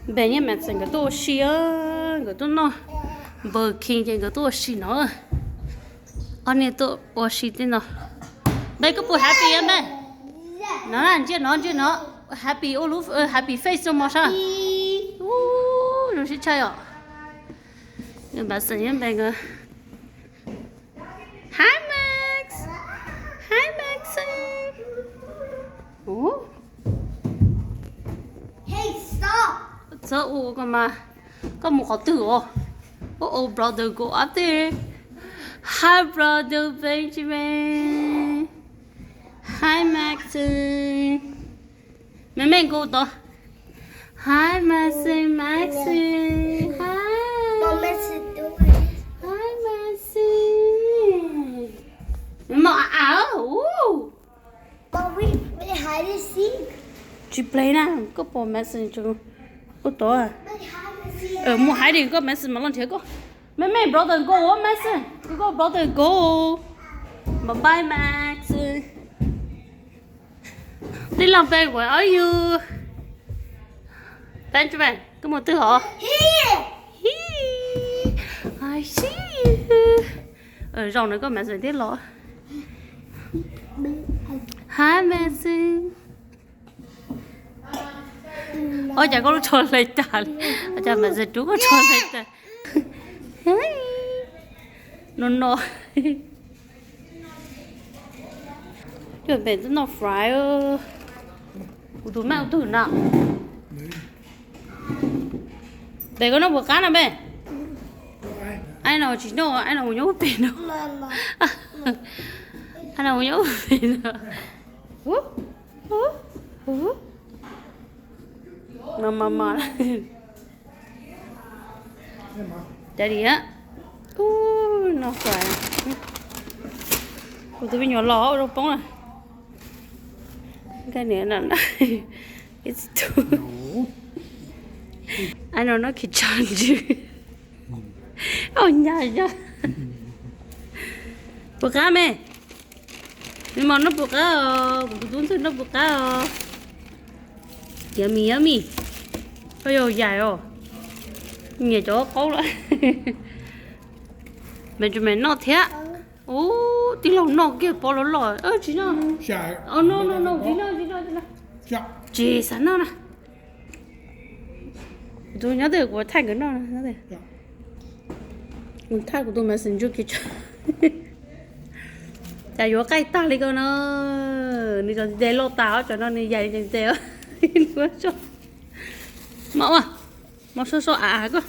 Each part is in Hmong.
Npe niag Madison nkawd tuaj ua si, nkawd tuaj noj Burger King ces nkawd tuaj ua si no. Ob niag tuaj ua si tej no. Npe koj puas happy a npe? No na, ntsia no, ntsia no. Happy ua lub happy face rau mos sab. Zoo siab tshaj yom. Madison npe nkawd. Hi Max. Hi Maxi. Ub. Txhob ua ko mas. Koj mus qhov twg os? Ub, ub, brother go up there. Hi brother Benjamin. Hi Maxi. Mej mej nkaus tod. Hi Maxi, Maxi. Hi. Hi Maxi. Mej mej a a ub. Tsis plev na, koj pom Maxi tseem ua tod. Muaj hais li koj Maxi mas los nrhiav koj. Mej mej brother nkaus Maxi, koj brother nkaus. Bye bye Maxi. Tij laug Benjamin, where are you? Benjamin, koj mus twg hov? Here. Here. I see you. Zaum no koj Madison twb los. Hi Madison. Ua cas koj lub tsho hle tag li? Ua cas Madison rub koj tsho hle tag? No no. Coj pem twb noj fry. Kuv tus maj ua twg na? Pem koj noj puas qab no pem? Ai no tsis noj, ai no mus nyob pem no. Ai no mus nyob pem no. Mas mas mas. Daddy á. Ub, no fry. Kuv tus me nyuam los ua rau poob na. Nkaj niam no na. Ib txhij tug. Ai no noj kitchen ntsws. Au nyaj yog. Puas qab me? Nws mas noj puas qab os, kuv tus tub ntxawg noj puas qab os. Yummy, yummy. Koj yog yaim os. Nyiam cov qaub lawm. Benjamin noj thiab. Ub, tij laug noj kiag pob loj loj. Tsis noj. No no no, tsis noj, tsis noj, tsis noj. Tsis xav noj na. Kuv tus nyob twg kuv thaij nkawd noj. Kuv thaij kuv tus Messenger kiag tso. Cas yuav qaij tag li ko no. Nws cov ntiv tes loj tas os, cov no nws yaim li cov ntiv tes. Mos ua, mos so so av koj.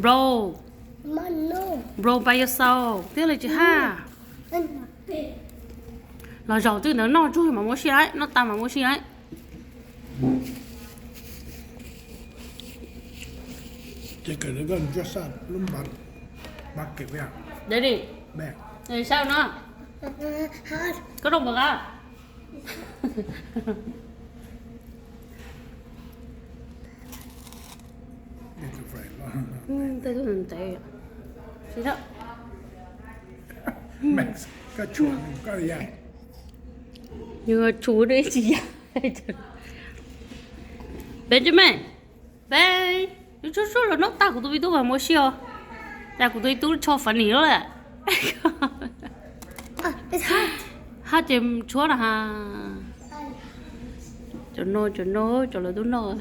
Bro, bro by yourself thiab li tsis haj. Los zaum twg ntawd noj tsuag mas muaj sij hawm, noj tas mas muaj sij hawm. Daddy, sau no. Koj noj puas qab? Tej tug ntev. Yus tshuav dua ib tsis ya. Benjamin, Benj, yus tsuag tsuag los noj tag kuv tus me tub mas muaj sij os. Cas kuv tus me tub tsho funny lawm. Haj ces tshuab na ha. Cov no, cov no, cov lawv tub noj.